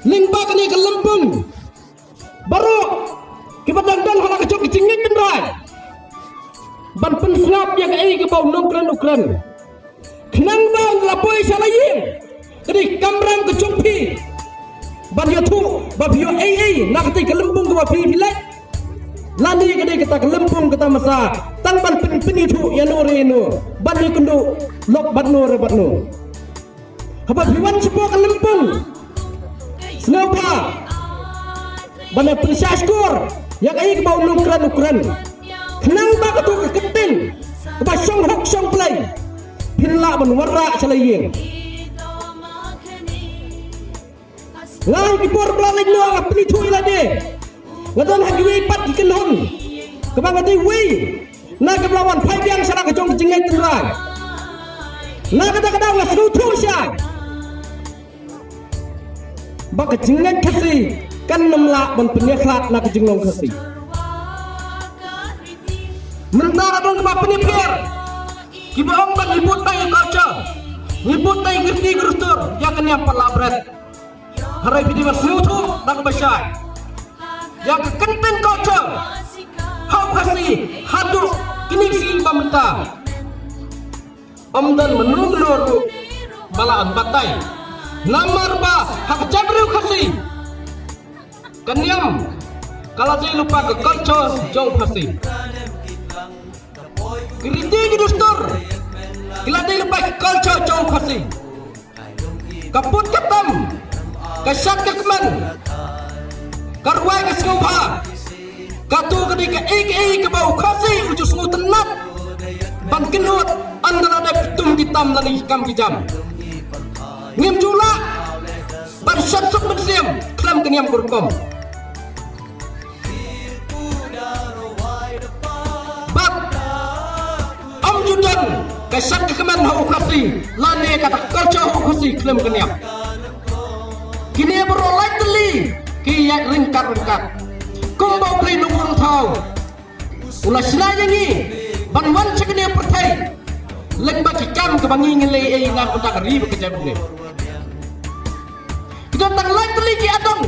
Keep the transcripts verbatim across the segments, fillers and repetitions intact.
Lyngba kane ka lympung baroh kiba dang don ha la ka jong ka jingngeit tynrai ban pynsngap ïa kaei kaba u nongkren u kren. Khnang ba la poi sha la ïing ka dei ka kamram ka jong phi ban ïathuh ba phi ïoh ei ei na katei ka lympung kaba phi phi leit. Lane ka dei kata ka lympung kata masa tang ban pyn pynïathuh ïa no re no ban ïakynduh lok bad no re bad no. Haba phi wan shapoh ka lympung sngewbha ban pynshah shkor ïa kaei kaba u nongkren u kren. Khnang ba kato ka ktien kaba shong hok shong blei phin lah ban wanrah sha la ïing. Nga ha ki por ba la leit noh nga pynithuh ïa lade. Nga don ha kiwei pat ki kynhun kaba nga dei wei na kiba la wan phai biang sha la ka jong ka jingngeit tynrai. Na kata ka daw nga sngewthuh shai ba ka jingngeit Khasi kan ym lah ban pynïakhlad na ka jinglong Khasi. Mynta la don kaba pynïapher kiba ong ba ngi bud na ïa ka culture, ngi bud na ïa ki riti ki dustur, ïa ka niam pat la bret. Hynrei phi dei ban sngewthuh da kaba shai ïa ka ktien culture ha u Khasi haduh kine ki sngi ba mynta. Ym don mano mano ruh ba la ïoh batai. Namar ba ha ka jaitbynriew Khasi ka niam ka la dei lypa ka culture jong u Khasi. Ki riti ki dustur ki la dei lypa ka culture jong u Khasi. Ka put ka tam, ka shad ka kmen, ka rwai ka sngewbha. Kato ka dei kaei kaei kaba u Khasi u ju sngewtynnat ban kynnoh ynda la dep tum ki tam lane ki kam ki jam. Ngim ju lah ban shad suk mynsiem khlem ka niam ka rukom. Bad ym ju don ka shad ka kmen ha u Khasi lane kata ka culture ha u Khasi khlem ka niam. Kine baroh lai tylli ki ïaid ryngkat ryngkat. Kumba U Blei Nongbuh Nongthaw u la shna ïa ngi ban wan sha kane ka pyrthei lyngba ki kam kaba ngi ngi leh ei na ka bynta ka ri bad ka jaitbynriew. Ki don tang lai tylli ki adong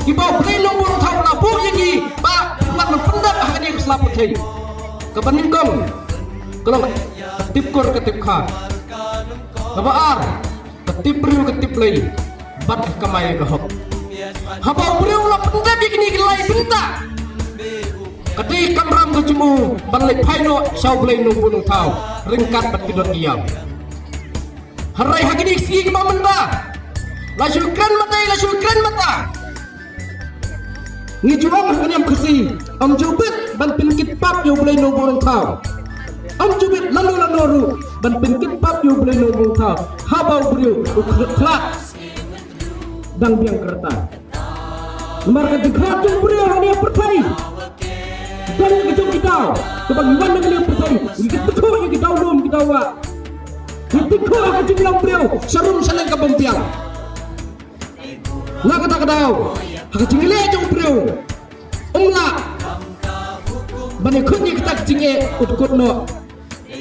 kiba U Blei Nongbuh Nongthaw u la buh ïa ngi ba phin wan ban pyndep ha kane ka sla pyrthei. Kaba nyngkong ka long ka tip kur ka tip kha. Kaba ar ka tip briew ka tip Blei bad ka kamai ka hok. Haba u briew u la pyndep ïa kine ki lai bynta ka dei ka kamram ka jong u ban leit phai noh sha U Blei Nongbuh Nongthaw ryngkat bad ki dot ki ïam. Hynrei ha kine ki sngi kiba mynta la shu kren mynta, la shu kren mynta. Ngi ju ong ha ka niam Khasi, ym ju bit ban pynkit pap ïa U Blei Nongbuh Nongthaw. Ym ju bit lano lano ruh ban pynkit pap ïa U Blei Nongbuh Nongthaw haba u briew u khlad dang biang ka rta. Namar ka jingkhlad jong u briew ha kane ka pyrthei don ka jong ki daw kaba ngi wan na kane ka pyrthei ngi kynthoh ïa ki daw lum ki daw wah. Ngi kynthoh ha ka jinglong briew sharum shaleng ka bym biang. Na kata ka daw ha ka jingleh jong u briew um lah ban ïakhun ïa kata ka jingeh u dkut noh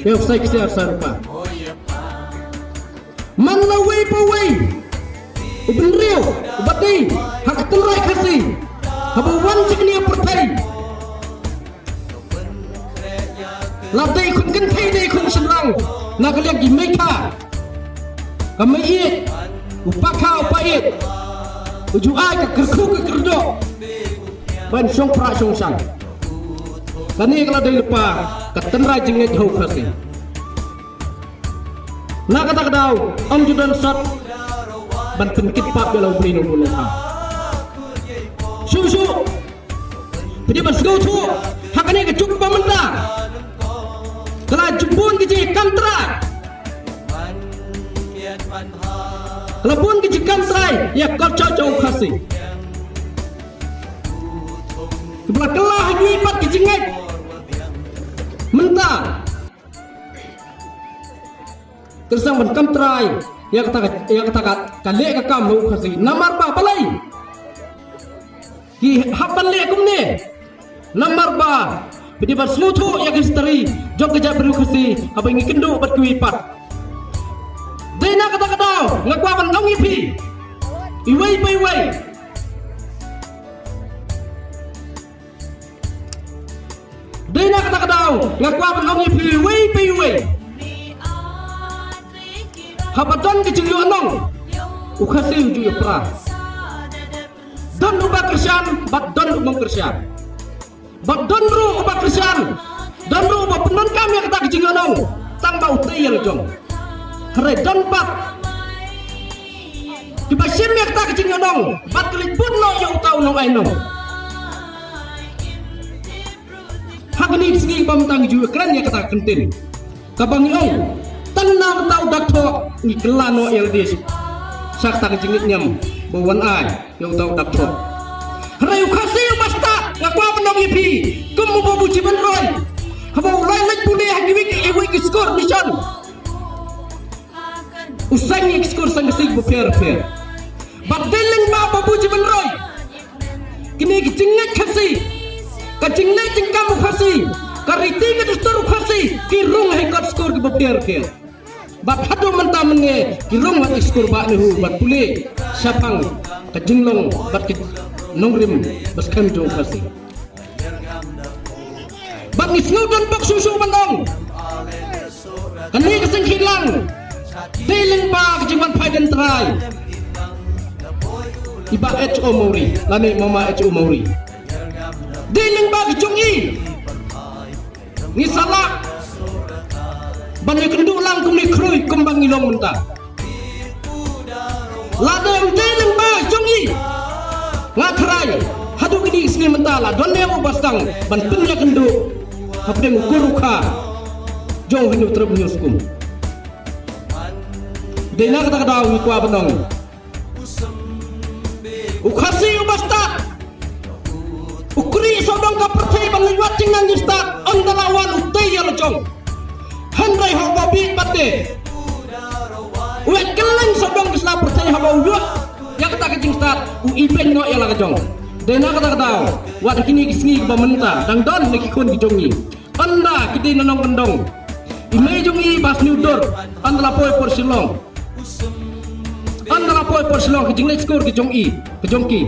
ïa u ksai ksiar ksai rupa. Man la wei pa wei u bynriew uba dei ha ka tynrai Khasi haba wan sha kane ka pyrthei la dei khun kynthei dei khun shynrang na ka liang ki mei kha ka mei ïeit u pa kha u pa ïeit u ju ai ka kyrkhu ka kyrdoh ban shong pra shong shang. Kane ka la dei lypa ka tynrai jingngeit ha u Khasi. Na kata ka daw ym ju don sot ban pynkit pap ïa la U Blei Nongbuh Nongthaw. Shuh shuh phi dei ban sngewthuh ha kane ka juk ba mynta ka la ju bun ki jingkam trai, ka la bun ki jingkam trai ïa ka culture jong u Khasi. Kiba la kylla ha ngi pat ki jingngeit mynta. Kyrsan ban kam trai ïa kata ka, ïa kata ka, ka leh ka kam ha u Khasi. Namar ba balei ki hap ban leh kumne? Namar ba phi dei ban sngewthuh ïa ka history jong ka jaitbynriew Khasi haba ngi kynduh bad kiwei pat. Dei na kata ka daw nga kwah ban ong ïa phi Iwei pa iwei. Dei na kata ka daw nga kwah ban ong ïa phi iwei pa iwei. Haba don ka jingïohnong, u Khasi u ju ïapra. Don uba kyrshan bad don uba ym kyrshan. Bad don ruh uba kyrshan, don ruh uba pyndonkam ïa kata ka jingïohnong tang ba u tei ïa la jong. Hynrei don pat kiba shim ïa kata ka jingïohnong bad ki leit bud noh ïa uta u nongainong. Ha kane ka sngi ba mynta ngi ju kren ïa kata ka kyntien. Kaba ngi ong, tang na uta u dak thoh ngi kylla noh ïa lade sha kata ka jingngeit niam ba wan ai ïa uta u dak thoh. Hynrei u Khasi uba stad, nga kwah ban ong ïa phi, kum u Babu Jeebon Roy, haba u la leit pule ha kiwei kiwei ki skur mission, u seng ïa ki skur seng Khasi kiba pher pher. Bad dei lyngba u Babu Jeebon Roy, kine ki jingngeit Khasi, ka jingleh jingkam u Khasi, ka riti ka dustur u Khasi ki rung ha ki kot skur kiba pher pher. Bad haduh mynta mynne ki rung ha ki skur Bah NEHU bad pule shaphang ka jinglong bad ka nongrim ba skhem jong u Khasi. Bad ngi sngewdon bok shuh shuh ban ong, kane ka seng Khihlang dei lyngba ka jingwan phai dei trai i Bah H O Mawrie lane Mama H O Mawrie. Dei lyngba ka jong i ngi sa lah ban ïakynduh lang kumne khrui kumba ngi long mynta. Lada ym dei lyngba jong i, nga tharai haduh kine ki sngi mynta la don ne uba sdang ban pynïakynduh hapdeng u kur u kha jong u Hynñiewtrep Hynñiewskum. Dei na kata ka daw ngi kwah ban ong, u Khasi uba stad u khrih sawdong ka pyrthei ban leit wad jingnang jingstad, ynda la wan u tei ïa la jong. Hynrei hok ba bit pat te u ïa kylleng sawdong ka sla pyrthei haba u ïoh ïa kata ka jingstad u ibeiñ noh ïa la ka jong. Dei na kata ka daw wat ha kine ki sngi kiba mynta dang don na ki khun ki jong ngi. Ynda ki dei na nongkyndong, i mei jong i ba sniew dur, ynda la poi por Shillong, ynda la poi por Shillong ka jingleit skur ka jong i, ka jong ki.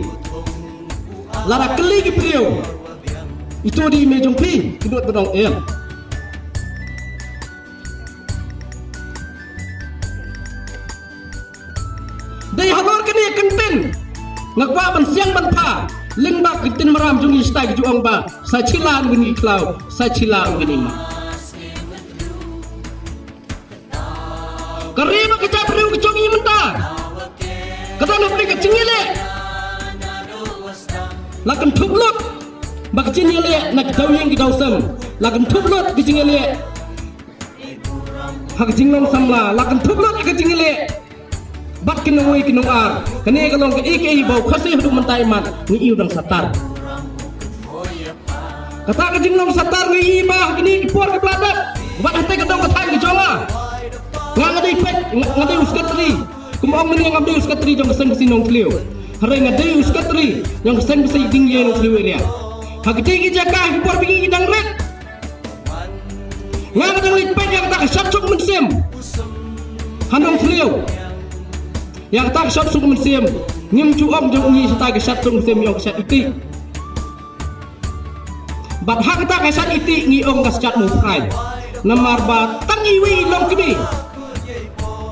Lada kylli ki briew, ito dei i mei jong phi, ki nud ba dang em. Dei halor kane ka kyntien nga kwah ban siang ban pha lyngba ka ktien Maram jong ngi, shatai ki ju ong ba sa chila un kin i khlaw, sa chila un kin i ma. Ka ri bad ka jaitbynriew ka jong ngi mynta ka don hapdeng ka jingïaleh. La kynthup lut ba ka jingïaleh na ka daw ïing ka daw sem. La kynthup lut ka jingïaleh ha ka jinglong samla, la kynthup lut ha ka jingïaleh bad ki nongwei ki nongar. Kane ka long kaei kaei ba u Khasi haduh mynta i mat ngi ïoh dang satar. Kata ka jinglong satar ngi ïoh ba ha kine ki por ki ba la dep. Wat hate ka dong ka thaiñ ka jong nga. Nga nga dei peit, nga, nga dei u sekretari. Kum ong mynne ngam dei u sekretari jong ka seng Khasi Nongthliew. Hynrei nga dei u sekretari jong ka seng Khasi Diengïei Nongthliew area. Ha kine ki jaka ki por ba ngi dang rit. Nga nga dang leit peit ïa kata ka shad suk mynsiem ha Nongthliew. Ïa kata ka shad suk mynsiem ngim ju ong jong ngi shata ka shad suk mynsiem, ïa ka shad iti. Bad ha kata ka shad iti ngi ong ka shad mawphrai. Namar ba tang iwei i longkmie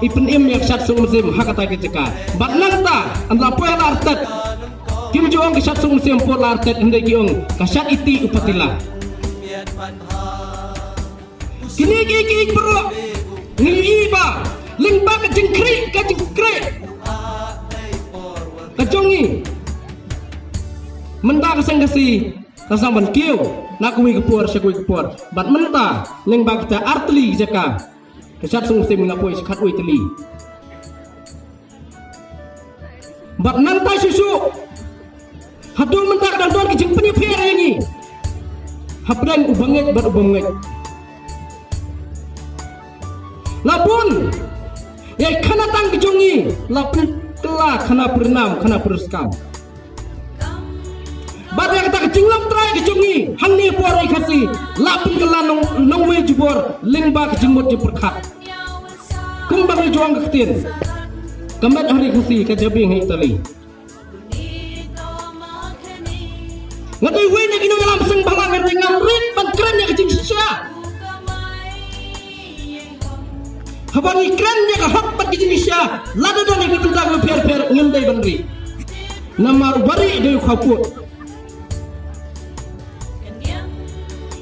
i pynim ïa ka shad suk mynsiem ha kata ka jaka. Bad nangta ynda la poi ha la artet kim ju ong ka shad suk mynsiem por la artet, hynrei ki ong ka shad iti u patila. Kine kiei kiei baroh ngi ïohi ba lyngba ka jingkhreh ka jingkhreh ka jong ngi mynta ka seng Khasi ka sdang ban kiew na kawei ka por sha kawei ka por. Bad mynta lyngba kita artylli ki jaka ka shad suk mynsiem ngi la poi sha khatwei tylli. Bad nangta shuh shuh haduh mynta ka dang don ki jingpynïapher ïa ngi hapdeng u bangeit bad u bymngeit. La bun ïa ki khana tang ki jong ngi la pynkylla khana pyrnam khana pyrskam. Bad ïa kata ka jinglong trai ka jong ngi hangne por i Khasi la pynkylla nong nongwei jubor lyngba ka jingmut jingpyrkhat. Kumba ngi ju ong ka ktien, ka met ha ri Khasi ka jabieng ha Italy. Nga dei uwei na ki nongïalam seng bhalang, nga dei, ngam rit ban kren ïa ka jingshisha. Haba ngi kren ïa ka hok bad ka jingshisha, lada don ïa ki bynta kiba pher pher, ngim dei ban rit. Namar uba rit dei u khaw pud.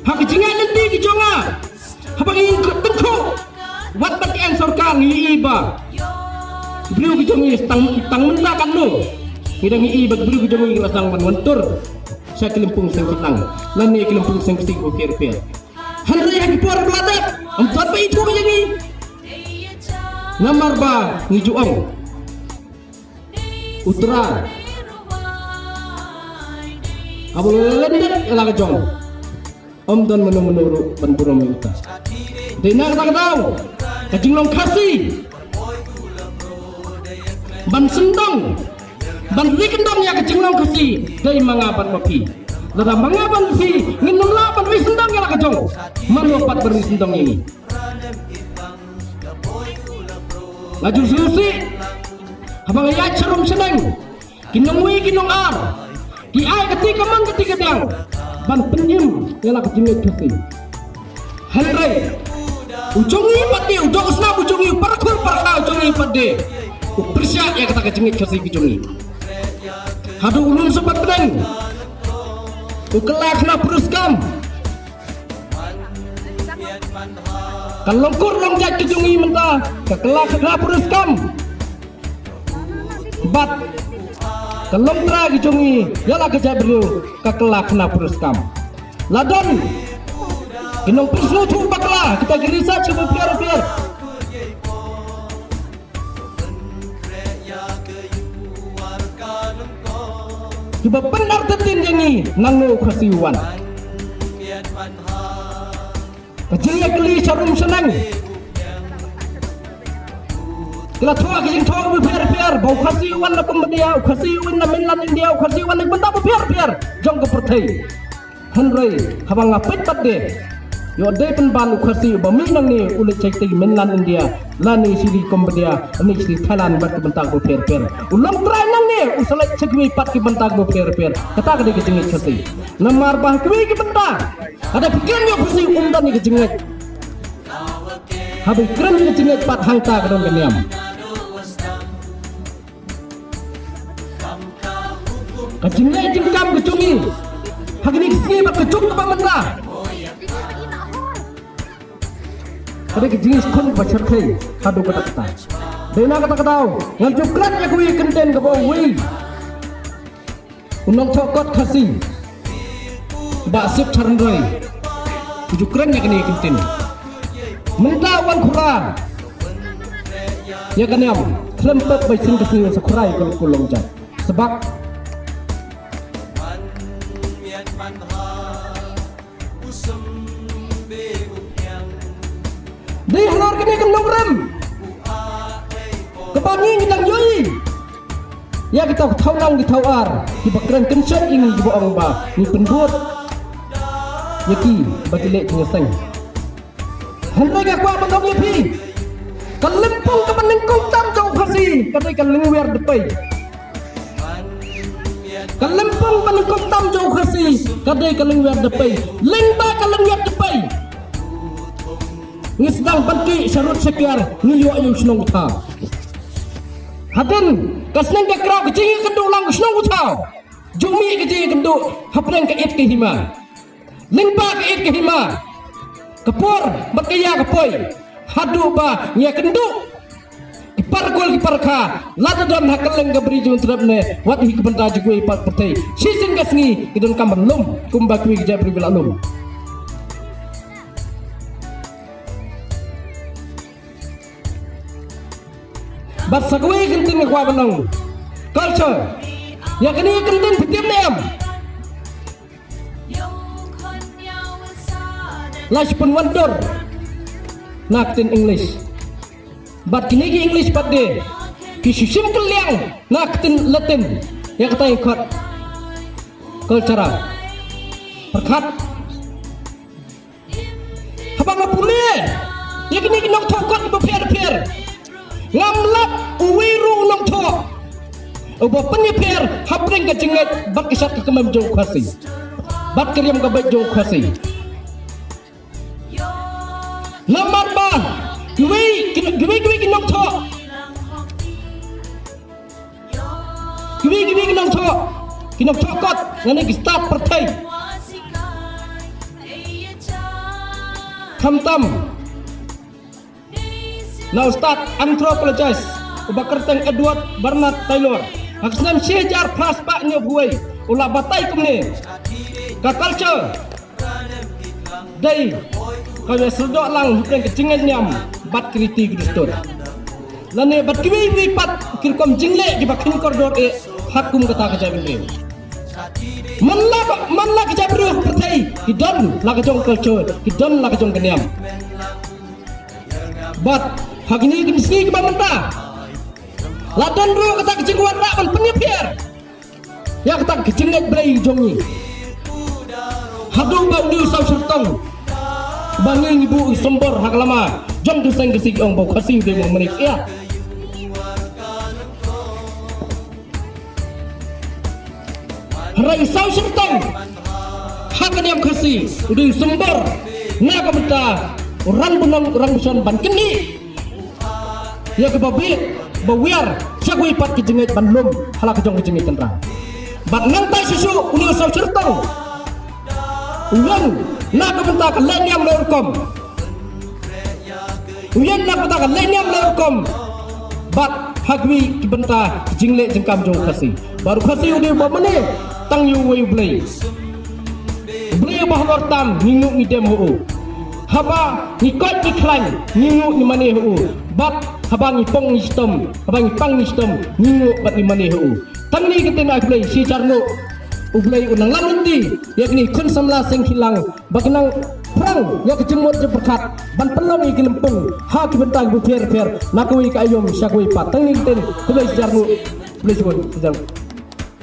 Ha ka jingïaid lynti ka jong nga, haba ngi tyngkhuh wat bad ka sorkar, ngi ïohi ba ki briew ki jong ngi tang, tang mynta katno ngi dang ïohi ba ki briew ki jong ngi ki la sdang ban wan tur sha ki lympung seng khyndang lane ki lympung seng ksiew kiba pher pher. Hynrei ha ki por ba la dep, ym don ba ithuh ïa ngi. Namar ba ngi ju ong, u Trai haba u la lyndet ïa la ka jong, ym don mano mano ruh ban burom ïa uta. Dei na kata ka daw, ka jinglong Khasi ban sngewdon, ban ri kyndong ïa ka jinglong Khasi, dei ma nga bad ma phi. Lada ma nga bad ma phi ngin ym lah ban ri sngewdon ïa la ka jong, mano pat ban ri sngewdon ïa ngi? Nga ju sngewsih haba nga ïaid sharum shaneng, ki nongwei ki nongar ki ai kati ka mon kati ka diang ban pynim ïa la ka jingngeit Khasi. Hynrei u jong ngi pat de, u dohsnam u jong ngi, u parakhur parakha u jong ngi pat de, u pyrshah ïa kata ka jingngeit Khasi ka jong ngi. Haduh u lum sumbat bneng, u kylla khynnah pyrshah kam. Ka long kur long jait ka jong ngi mynta, ka kylla khynnah pyrshah kam. Bad ka long trai ka jong ngi ïa la ka jaitbynriew, ka kylla khynnah pyrshah kam. La don ki nongpynsngewthuh bakla, kita ki research kiba pher pher, kiba pynartatien ïa ngi nangno u Khasi u wan. Ka jingïakylli sharum shaneng, ki la thoh ki jingthoh kiba pher pher ba u Khasi u wan na Cambodia, u Khasi u wan na mainland India, u Khasi u wan na bynta ba pher pher jong ka pyrthei. Hynrei haba nga peit pat de, ïoh dei pynban u Khasi uba mih nangne u leit sha ki mainland India, lane sha ri Cambodia, lane sha ri Thailand bad ki bynta kiba pher pher. U long trai nangne u sa leit sha kiwei pat ki bynta kiba pher pher. Kata ka dei ka jingngeit Khasi. Namar ba ha kiwei ki bynta, haba phi kren ïa u Khasi um don ïa ka jingngeit. Haba kren ïa ka jingngeit pat hangta ka don ka niam. Ka jingngeit jingkam ka jong ngi ha kine ki sngi bad ka juk kaba mynta, ka dei ka jingngeit khun ba shyrkhei haduh katta katta. Dei na kata ka daw ngan ju kren ïa kawei ka kyntien kaba uwei u nongthoh kot Khasi, Bah Sip Tharnroi, u ju kren ïa kane ka kyntien. Mynta wan khura ïa ka niam, khlem pep ba shisien ka sngi sa khura ïa ka long jait. Sbak dei halor kane ka nongrim kaba ngi ngi dang ïohi ïa kita ki thaw lang ki thaw ar kiba kren kynshet ïa ngi, kiba ong ba ngi pynbud ïa ki ba ki leh jingïaseng. Hynrei nga kwah ban ong ïa phi, ka lympung kaba nyngkong tam jong u Khasi ka dei ka lyngwiar dpei. Ka lympung ba nyngkong tam jong u Khasi ka dei ka lyngwiar dpei. Lyngba ka lyngwiar dpei ngi sdang ban kiew sharud shakiar, ngi ïoh ïa u shnong u thaw. Hadien ka sneng ka kraw ka jingïakynduh lang u shnong u thaw, ju mih ka jingïakynduh hapdeng ka it ka hima. Lyngba ka it ka hima, ka por bad ka ïa ka poi, haduh ba ngi ïakynduh ki parkul ki parkha, lada don ha kylleng ka Bri Hynñiewtrep ne wat hi ka bynta jong kiwei pat pyrthei, shisien ka sngi ki donkam ban lum kumba kiwei ki jaitbynriew ki la lum. Bad sa kawei ka kyntien nga kwah ban ong, culture. Ïa kane ka kyntien phi tip ne em? La shu pynwandur na ka ktien English. Bad kine ki English pat de ki shu shim kylliang na ka ktien Latin ïa kata ïa ka kot cultura. Pyrkhat, haba nga pule ïa kine ki nongthoh kot kiba pher pher, ngam lap uwei ruh u nongthoh uba pynïapher hapdeng ka jingngeit bad ka shad ka kmen jong u Khasi. bad ka riam ka beit jong u Khasi. Namar ba kiwei, kiwei, kiwei ki nongthoh, kiwei, kiwei ki nongthoh, ki nongthoh kot na kane ka stad pyrthei. Khamtam na u stad anthropologist uba kyrteng Edward Bernard Tylor, ha ka snem shi hajar phra spah hynñiewphew wei, u la batai kumne: Ka culture dei kaba syrdoh lang hapdeng ka jingngeit niam bad ki riti ki dustur, lane bad kiwei kiwei pat ki rukom jingleh kiba kheiñ kordor eh ha kum kata ka jaitbynriew. Man la, man la ka jaitbynriew ha pyrthei ki don la ka jong ka culture, ki don la ka jong ka niam. Bad ha kine ki sngi kiba mynta la don ruh kata ka jingwanrah ban pynïapher ïa kata ka jingngeit Blei jong ngi. Haduh ba une u Saw Shyrtong ba ngi ngi buh sombor ha ka lama jong ka seng ka sih ong ba u Khasi u dei u mane ïa. Hynrei u Saw Shyrtong ha ka niam Khasi u dei u sombor na ka bynta u rangbnong u rangbshon ban kyndiah ïa kaba bieit ba wiar sha kawei pat ka jingngeit ban lum ha la ka jong ka jingngeit tynrai. Bad nangta shuh shuh une u Saw Shyrtong u ïeng na ka bynta ka leh niam leh rukom. U ïeng na ka bynta ka leh niam leh rukom bad ha kiwei ki bynta ki jingleh jingkam jong u Khasi. Bad u Khasi u dei uba mane tang ïa uwei u Blei. U Blei uba halor tam ngi ngooh ngi dem ha u. Haba ngi koit ngi khlaiñ ngi ngooh ngi mane ha u. Bad haba ngi pang ngi shitom, haba ngi pang ngi shitom ngi ngooh bad ngi mane ha u. Tang kine ki ktien, ai Blei shi hajar nguh. U Blei un nang lam lynti ïa kine ki khun samla seng khih lang ba kin nang phrang ïa ka jingmut jingpyrkhat ban pynlong ïa ki lympung ha ki bynta kiba pher pher na kawei ka aïom sha kawei pat. Tang kine ki ktien, khublei shi hajar nguh. Khublei shibun, shi hajar nguh.